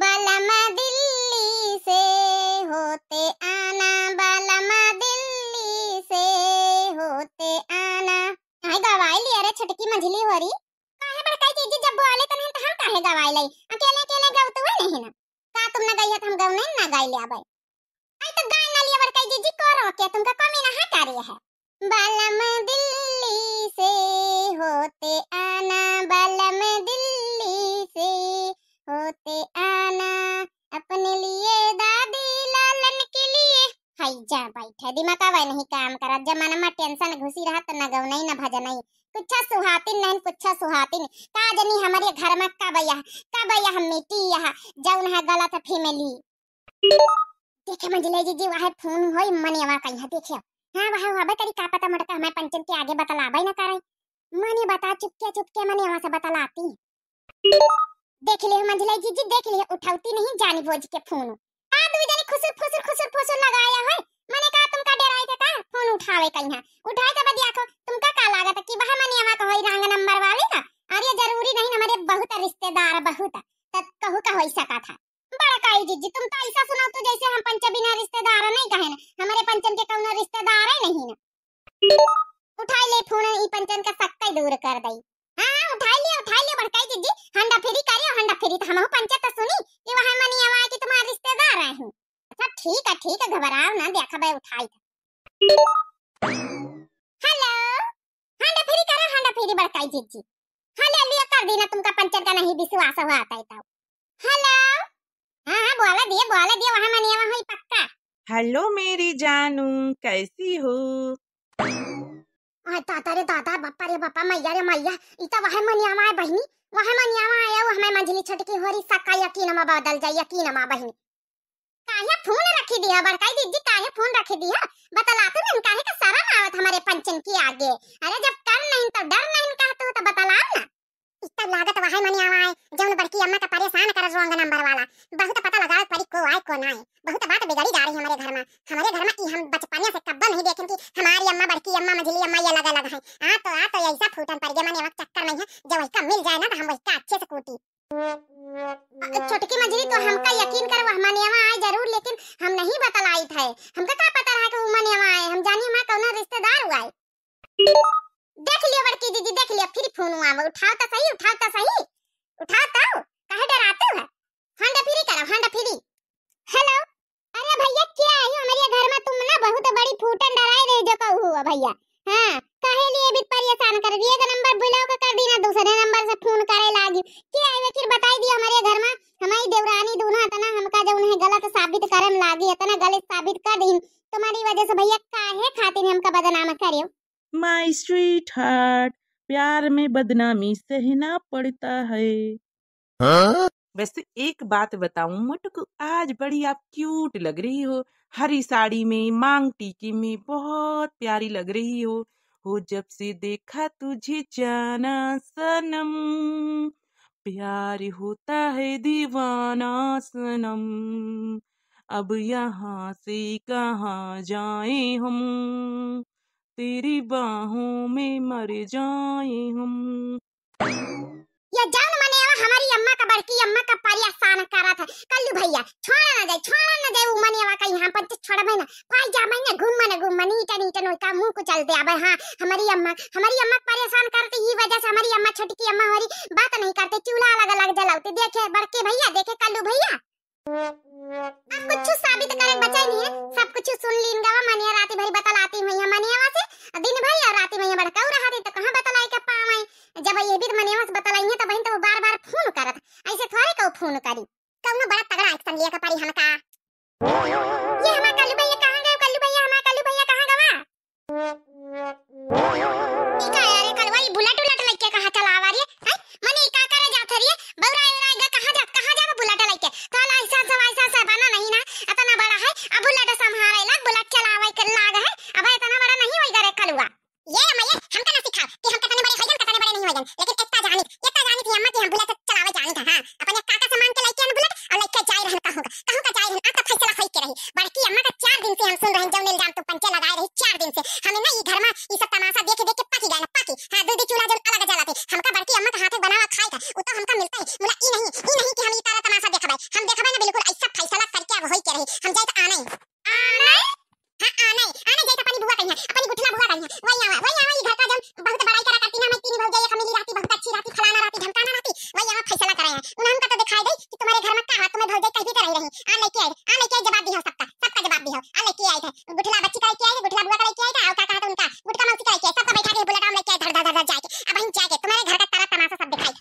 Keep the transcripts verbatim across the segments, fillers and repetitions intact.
बलम दिल्ली से होते आना, बलम दिल्ली से होते आना। काहे गवाई लिया रे छोटकी मझली होरी? काहे बड़काई जीजी जब बोले तनहिन त हम काहे गवाई लाई? अकेले अकेले गवतुए नहीं ना। का तुम ना गई है त हम गवने ना गाई ले आबै। आई तो गाय ना लिया बड़काई जीजी को रोके, तुमका कमी ना है का रही है। बलम दिल्ली से होते आना, बलम दिल्ली से होते आना, अपने लिए दादी लालन के लिए। हाय जा बैठे, दिमाग आवे नहीं काम करा, जमाना में टेंशन घुसी रहा त न गवनई न भजनई, कुछ सुहातिन नहीं, कुछ सुहातिन। का जनी हमारे घर में कब यह, कब यह मिट्टी यह, जौन है गलत फैमिली। देखे मंझले जीजी, वहे फोन होई मनेवा कहीं, देखे। हाँ, वहे होबे करी, का पता मोटका हमें पंचन के आगे बतलाबे न करे। मने बता, चुपके चुपके मनेवा से बतलाती। देख ले मंझले जीजी, देख ले, उठावती नहीं जानी बोझ के फोन। का दू जनी खुसुर फुसुर, खुसुर फुसुर लगाया है। मने का तुमका डराई थे का? फोन उठावे कहीं है। उठाए तो बदिया को, तुमका का लागत कि वह मनेवा को होई रंग नंबर वाले का? अरे जरूरी नहीं, हमारे बहुत रिश्तेदार बहुत। तब कहू का होई सका था। बड़काई जीजी, तुम तो ऐसा सुनाओ तो जैसे हम पंच बिना रिश्तेदार नहीं कहे ना। हमारे पंचन के कौनो रिश्तेदार है नहीं ना। उठाई ले फोन, ई पंचन का शक दूर कर दई। हाँ, उठाई ले, उठाई ले बड़काई जीजी, हंडा फिरी करियो, हंडा फिरी तो हमहू पंच तो सुनी कि वह मनी आवा कि तुम्हारे रिश्तेदार आए हूँ। अच्छा ठीक है, ठीक है, घबराओ ना, देखा भाई उठाई था। हेलो, हंडा फिरी करो, हंडा फिरी बड़काई जीजी। हेलो, लियो कर दी ना, तुमका पंचन का नहीं विश्वास हुआ आता है तो। हेलो, हाँ, हाँ, बोला दिए, बोला दिए, वहाँ मनिया वहाँ ही पक्का। हेलो मेरी जानू, कैसी हो? आ, दादा रे दादा, बापा रे बापा, मैया रे मैया, ई तो वह मनिया वहाँ है बहिनी, वह मनिया वहाँ है, वो हमें मंझली छोटकी होरी सका यकीन मा बदल जाए, यकीन मा बहिनी। काहे फोन रखी दिया बड़काई जीजी, काहे फोन रखी दिया? बतलातू नहीं, काहे का शरम आवत हमारे पंचन की आगे? अरे जब कर नहीं तो डर नहीं कहतू तो बतलाओ ना। इतना लागत वहाय मने आवा है, जौन बड़की अम्मा का परेशान करत रंग नंबर वाला। बहुत पता लगावे पड़ी को आए को ना आए। बहुत बात बिगड़ी जा रही हमारे घर में। हमारे घर में ई हम बचपने से कब्बो नहीं देखें कि हमारी अम्मा, बड़की अम्मा, मझली अम्मा ये अलग अलग है। आ तो, आ तो ऐसा फूटन पड़ गया मने वक्त चक्कर में है, जब वही का मिल जाए ना तो हम वही का अच्छे से कूटी। अ, छोटकी मझली तो हमका यकीन कर, वह मनियावा आए जरूर, लेकिन हम नहीं बतलाई थे। हमका का पता रहा कि वो मनियावा आए, हम जानी हमारा कौनो रिश्तेदार हुआ है। देख लियो बड़की दीदी, देख लियो, फिर फोन आवा, उठाओ तो सही, उठाओ तो सही, उठाओ तो, काहे डराते हो? हंडा फिरी करो, हंडा फिरी। हेलो, अरे भैया, क्या आयो हमारे घर में तुम ना, बहुत बड़ी फूटन डराए रहे जो कहू हुआ भैया। हाँ, काहे लिए भी परेशान कर दिए, एक नंबर block कर दी ना, दूसरे नंबर से फोन करे लागी। क्या आयो फिर बताई दिया हमारे घर में, हमारी देवरानी दूल्हा तना हमका जो उन्हें गलत साबित करन लागी, इतना गलत साबित कर दी तुम्हारी वजह से भैया, काहे खातिर हमका बदनाम करियो? My sweetheart, प्यार में बदनामी सहना पड़ता है। हाँ? वैसे एक बात बताऊं मुटुकू, आज बड़ी आप cute लग रही हो, हरी साड़ी में, मांग टीकी में, बहुत प्यारी लग रही हो। हो जब से देखा तुझे जाना सनम, प्यार होता है दीवाना सनम, अब यहाँ से कहाँ जाएं हम, तेरी बाहों में मर जाएं हम। ये जौन मनेवा हमारी अम्मा का, बड़की अम्मा का परेशान करत है। कल्लू भैया, छोड़ा ना जाए, छोड़ा ना जाए, वो मनेवा का यहाँ पंच छोड़बे ना। पाई जा महीने घूम मने घूम मने, ईटन ईटन ओका मुंह को चल दे। अबे हाँ, हमारी अम्मा, हमारी अम्मा परेशान करते, ई वजह से हमारी अम्मा, छोटकी अम्मा हमारी बात नहीं करते, चूल्हा अलग अलग जलाते। देखे बड़के भैया, देखे कल्लू भैया, अब कुछ साबित करे बचाई नहीं है, सब कुछ सुन लीन गवा। मनिया राती भरी बतलाती हुई है मनियावा से, दिन भरी और राती में बड़काऊ रहती तो कहाँ बतलाई के पावे। जब ये भी तो मनियावा से बतलाई है तो बहन तो वो बार बार फोन करत, ऐसे थोड़े को फोन करी। कौनो बड़ा तगड़ा action लिया के पड़ी हमका। ये हमार कल्लू भैया कहाँ गए? कल्लू भैया, हमार कल्लू भैया कहाँ गवा? ई का यार, ये कलवा, ई bullet उलट लइके कहाँ चलावा रे? हैं? मने ई का करे जात रे? बौरा, बौरा, एगा कहाँ जात, कहाँ जात bullet लइके? तो ला ऐसा सब, ऐसा सब बना नहीं ना, इतना बड़ा है, अब bullet संभाले लाग, bullet चलावे के लाग है, अब इतना बड़ा नहीं होई रे कलवा। ये मैया, हमका ना सिखाओ कि हम कितने बड़े होइगन, कितने बड़े नहीं होइगन, लेकिन इतना जानित, इतना जानित ही अम्मा कि हम bullet चलावे जानित है। हाँ, अपने काका से मांग के लइके आन bullet और लइके जाए रहन कहूँ का, कहूँ का जाए रहन। अब तो फैसला होई के रही। बड़की अम्मा का चार दिन से हम सुन रहे हैं, जौन इल्जाम तू पंचे लगाए रही, चार दिन से हमें ना ई घर में ई सब तमाशा देख देख के पकी गए ना, पकी। हाँ, दू दू चूल्हा जौन अलग जलाते, हमका बड़की अम्मा का हाथे बनावा खाए का, उ तो हमका मिलता ही। मुला ई नहीं, ई नहीं कि हम ई तारा तमाशा देखबे, हम हम जाइत आनई। आनई? हाँ, आनई, आनई जाइत अपनी बुआ कहिया, अपनी गुठला बुआ कहिया। वही आवा, वही आवा, ई घर का जौन बहुत बड़ाई करा करती ना, हम तीन भौजाई एक मिली रहती, बहुत अच्छी रहती, फलाना रहती, ढमकाना रहती, वही आवा फैसला कराए हैं। उन्हें हमका तो दिखाई दे कि तुम्हारे घर में का है, तुम्हें भौजाई कह भी तो रही रही। आ लेके आए, आ लेके आए, जवाब दिया सबका, सबका जवाब दिया। आ लेके आए थे, गुठला बच्ची का लेके आए थे, गुठला बुआ का लेके आए थे, और का कहा था उनका, गुटका मौसी का लेके आए, सबका बैठा के बुलेट में लेके आए, धड़, धड़, धड़, धड़ जाके। अब वहीं जाके तुम्हारे घर का तारा तमाशा सब दिखाई।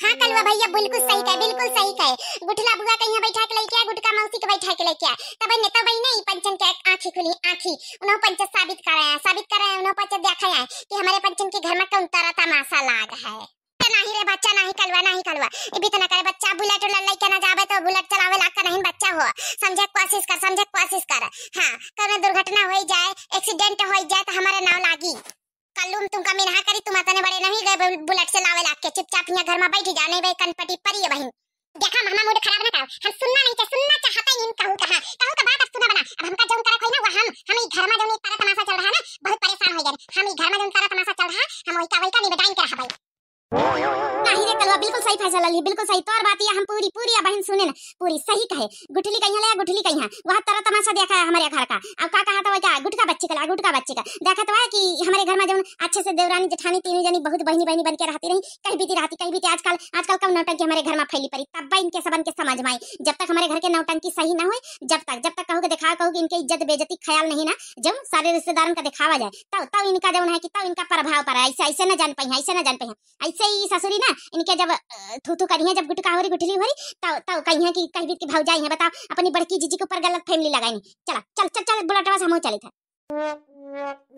हाँ कलुआ भैया, बिल्कुल सही कहे, बिल्कुल सही कहे। गुठला बुआ कहिया बैठा के लेके आए, गुटका मौसी के बैठा के लेके आए। तब ने, तब ने ई पंचन के आँखी खुली, आँखी। उन्हों पंच साबित करे हैं, साबित करे हैं, उन्हों पंच देखे हैं कि हमारे पंचन के घर में कौन तरह तमाशा लाग है। नहीं रे बच्चा, नहीं कलुआ, नहीं कलुआ। ये भी तो ना करे बच्चा, बुलेट उलेट लेके ना जावे तो बुलेट चलावे लाग का नहीं बच्चा हो। समझे कोशिश कर, समझे कोशिश कर। हाँ, कौनो दुर्घटना हो जाए, एक्सीडेंट हो जाए तो हमारे नाव लागी। कल्लू हम तुमका मिनहा करी, तुम अतने बड़े नहीं गए बुल-, बुलेट से लावे लाग के, चुपचाप यहाँ घर में बैठ जा, नहीं भाई कनपटी परी है बहिन। देखा मामा, मूड खराब ना करो, हम सुनना नहीं चाहे, सुनना चाहते ही नहीं, कहू कहाँ, कहू का बात अब सुना बना। अब हमका जौन करे कोई ना, वो हम, हम ई घर में जौन ई तरह तमाशा चल रहा है ना, बहुत परेशान हो गए हम। ई घर में जौन तरह तमाशा चल रहा है, हम वही का, वही का निबटाइन के रहा भाई। नहीं रे कलुआ, बिल्कुल सही फैसला ली, बिल्कुल सही। तोर बात ये हम पूरी, पूरी अब बहिन सुने ना, पूरी सही कहे। गुठली कहिया ले, गुठली कहिया। वह तरह तमाशा देखा है हमारे घर का। अब का कहा था वो क्या? गुटका बच्ची का ला, गुटका बच्ची का। देखा तो है कि हमारे घर में जौन अच्छे से देवरानी जेठानी तीनों जनी बहुत बहनी बहनी बन के रहती रही, कहीं बीती रहती, कहीं बीती। आजकल, आजकल कम नौटंकी हमारे घर में फैली पड़ी, तब इनके सबन के समझ में आई। जब तक हमारे घर के नौटंकी सही ना होए, जब तक, जब तक कहू के दिखावा, कहू कि इनके इज्जत बेइज्जती ख्याल नहीं ना, जब सारे रिश्तेदारन का दिखावा जाए, तब, तब इनका जौन है कि तब इनका प्रभाव पड़ा। ऐसे, ऐसे न जान पाई, ऐसे न जान पाई। ऐसे ही ससुरी ना, इनके जब, अ, थू थू करिहे, जब गुटका होरी गुठली होरी, तब, तब कहिहे कि, कहबी कि भौजाई है, बताओ, अपनी बड़की जीजी के ऊपर गलत फैमिली लगाई। चला, चल, चल, चल, बुलेटवा से हमहू चली था।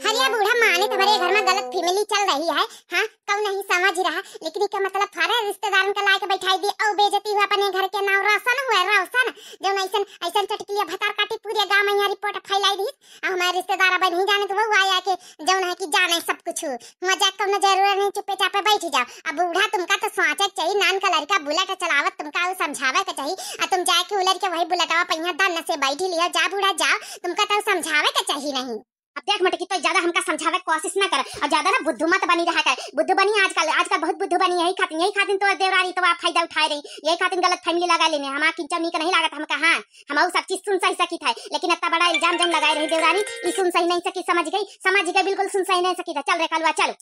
हरिया बूढ़ा माने तुम्हारे घर में गलत फैमिली चल रही है, हाँ, कौन नहीं समझ रहा, लेकिन इसका मतलब सारे रिश्तेदारन के लाके बैठाई दी, और बेइज्जती हुआ अपने घर के नाम रोशन हुआ, रोशन, जौन ऐसन, ऐसन चटकिलिया भतार काटी पूरे गाँव में यहाँ रिपोर्ट फैलाई दी। आ हमारे रिश्तेदार अब नहीं जाने तो वो आया के जौन है कि जाने सब कुछ। हुआ जाके कौनो जरूरत नहीं, चुप्पे चापे बैठ जाओ। अब बूढ़ा तुमका तो सोचे के चाहिए, नान का लड़का बुलेट चलावत तुमका उ समझावे के चाहिए। आ तुम जाके उ लड़के वही बुलेटवा पहिया दन से बैठ लियो, जा बूढ़ा जाओ, तुमका तो समझावे के चाहिए नहीं। अब देख मटकी, तो ज्यादा हमका समझावे के कोशिश ना कर और ज्यादा ना बुद्धू मत बनी रहा कर। बुद्धू बनी आजकल, आजकल बहुत बुद्धू बनी, यही खातिर, यही खातिर तो देवरानी तो आप फायदा उठाए रही, यही खातिर गलत फैमिली लगा लेने। हमारा किंचन नीक नहीं लागत हमका। हाँ, हम ऊ सब चीज सुन सही सकित है, लेकिन इतना बड़ा इल्जाम जौन लगाए रही देवरानी, ई सुन सही नहीं सकी, समझ गई, समझ गई, बिल्कुल सुन सही नहीं सकी था। चल रे कलुआ, चल।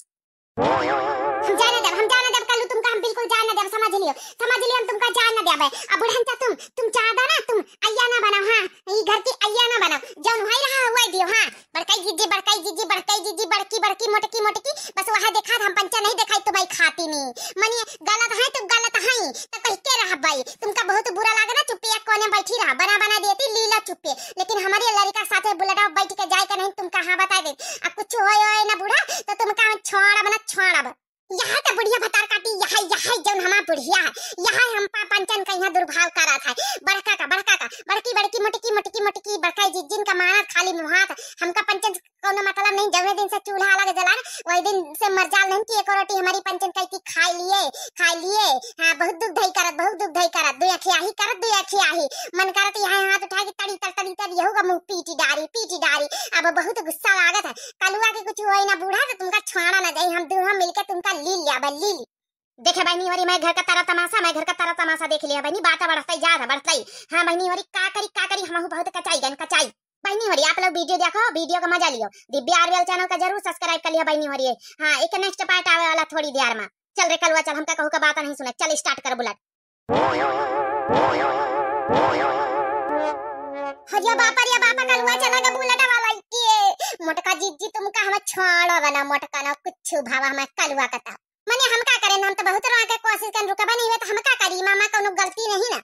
हम जाए ना देब, हम जाए ना देब कल्लू तुमका, हम बिल्कुल जाए ना देब, समझ लियो, समझ लियो, हम तुमका जाए ना देब। अब बुढ़न चा तुम, तुम ज्यादा ना, तुम अइया ना बनाओ, हाँ, ई घर की अइया ना बनाओ, जौन वही रहा हुआ दियो, हाँ। बड़काई जीजी, बड़काई जीजी, बड़काई जीजी, बड़की, बड़की, मोटकी, मोटकी, बस वह देखा हम पंचा नहीं देखाई तुम्हारी खाती नहीं। मने गलत है तो गलत है, तो कह के रह भाई, तुमका बहुत बुरा लागे ना, चुप्पे एक कोने बैठी रहा, बना बना देती लीला चुप्पे, लेकिन हमारे लड़का साथे बुलेटवा बैठ के जाए के नहीं, तुम कहाँ बता दे। अब कुछ होए होए ना बूढ़ा, तो तुमका हम छोड़ब ना छोड़ब। यहाँ तो बुढ़िया भतार काटी, यहाँ, यहाँ जौन हमार बुढ़िया है, यहाँ हम पा-, पंचन का यहाँ दुर्भाव करा था, बड़का का, बड़का का, बड़की, बड़की, मोटकी, मोटकी, मोटकी, बड़का जिज्जिन का मारा खाली मुहात, हमका पंचन कौनो मतलब नहीं, जौने दिन से चूल्हा अलग जलान, वही दिन से मरजाल नहीं कि एको रोटी हमारी पंचन कही थी, "खाई लिए, खाई लिए।" हाँ, बहुत दुख धई करत, बहुत दुख धई करत, दुई अखियाही करत, दुई अखियाही। मन करत यहाँ हाथ उठा के तड़ी तर, तड़ी तर, यहू का मुँह पीटी डारी, पीटी डारी। अब बहुत गुस्सा लागत है। कलुआ के कुछ होई ना बूढ़ा, तो तुमका छोड़ा ना जाई, हम दोनों मिलके तुमका ली लिया, बस ली ली। देखे बहनी होरी, मैं घर का तारा तमाशा, मैं घर का तारा तमाशा देख लिया बहनी, बाटा बढ़ता ही जा रहा, बढ़ता ही। हाँ बहनी होरी, का करी, का करी, हमहू बहुत कचाई गन, कचाई। बहनी होरी, आप लोग वीडियो देखो, वीडियो का मजा लियो। दिव्या आरवीएल चैनल का जरूर सब्सक्राइब कर लिया बहनी होरी। हाँ, एक नेक्स्ट पार्ट आवे वाला थोड़ी देर में। चल रे कलुआ चल, हमका कहू का बात नहीं सुने, चल स्टार्ट कर बुलेट। हरिया बापा, रिया बापा, कलुआ चला गा बुलेट वाला के। मोटका जीजी तुमका हम छोड़ो बना, मोटका ना कुछ भावा हमार कलुआ का ता। मने हम का करें, हम तो बहुत रोआ के कोशिश करें, रुकबा नहीं हुआ तो हम का करी, मामा कौनो गलती नहीं ना।